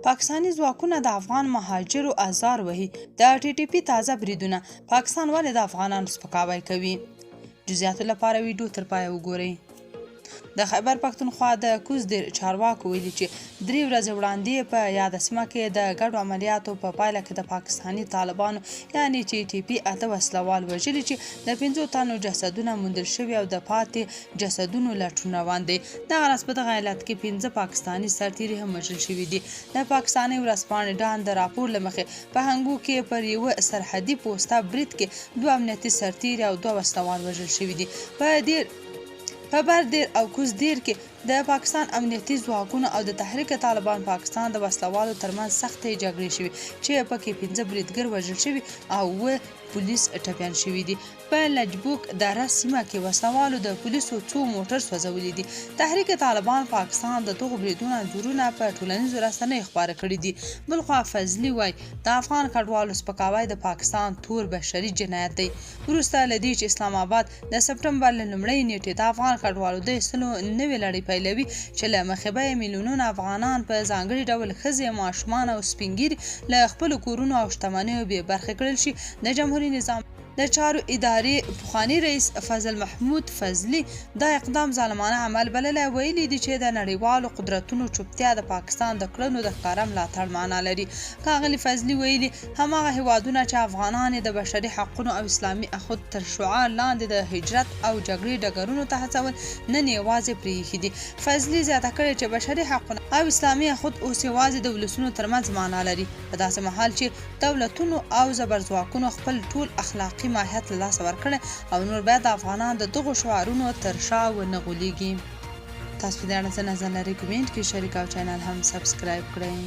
پاکستاني ځواکونه د افغان مهاجرو ازار وهي، د ټي ټي پي تازه بریدونه، پاکستان ولې د افغانانو سپکاوی کوي؟ جزئیاتو لپاره ویډیو تر پایه وګورئ. د خیبر پښتونخوا د کوز دیر چارواکو ویلي چې 3 ورځې وړاندې په یاده سیمه کې د ګډو عملیاتو په پایله کې د پاکستاني طالبانو یعنی ټي ټي پي 8 وسلوال وژلي چې د 5 تنو جسدونه موندل شوي او د پاتې جسدونو لټون روان دی. دغه راز په دغه ایالت کې 5 پاکستاني سرتیري هم وژل شوي دي. د پاکستاني ورځپاڼې ډان د راپور له مخې په هنګو کې پر یوه سرحدي پوسته برید کې 2 امنیتي سرتیري او 2 وسلوال وژل شوي دي. په بر دیر او کوز دیر کې د پاکستان امنیتي ځواکونو او د تحریک طالبان پاکستان د وسلوالو ترمنځ سختې جګړې شوي چې پکې 5 بریدګر وژل شوي او 7 پولیس ټپیان شوي دي. په لجبوک دره سیمه کې وسلوالو د پولیسو څو موټر سوځولي دي. تحریک طالبان پاکستان د دغو بریدونو انځورونه په ټولنیزو رسنیو خپاره کړي دي. بلخوا فضلي وایي د افغان کډوالو سپکاوی د پاکستان تور بشري جنایت دی. وروسته له دې چې اسلام آباد د سپټمبر له لومړۍ نیټې د افغان کډوالو د ایستلو نوې لړۍ پیلوي چې له مخې به یې میلیونونه افغانان په ځانګړي ډول ښځې، ماشومان او سپینږیري له خپلو کورونو او شتمنیو بې برخې کړل شي. د جمهوري نظام د چارو ادارې پخواني رئیس فضل محمود فضلي دا اقدام ظالمانه عمل بللی، ویلي دي چې د نړیوالو قدرتونو چوپتیا د پاکستان د کړنو د ښکاره ملاتړ معنا لري. ښاغلي فضلي ویلي، هماغه هیوادونه چې افغانان یې د بشري حقونو او اسلامي اخوت تر شعار لاندې د هجرت او جګړې ډګرونو ته هڅول، نن یې یوازې پرې ایښي دي. فضلي زیاته کړې چې بشري حقونه او اسلامي اخوت اوس یوازې د ولسونو ترمنځ معنا لري، په داسې مهال چې دولتونو او زبرځواکونو خپل ټول اخلاقي ماهیت له لاسه ورکړی او نور باید افغانان د دغو شعارونو تر شا ونه غولېږي. تاسو په دې اړه څه نظر لرئ؟ کومنټ کې شریک او چینل هم سبسکرایب کړئ.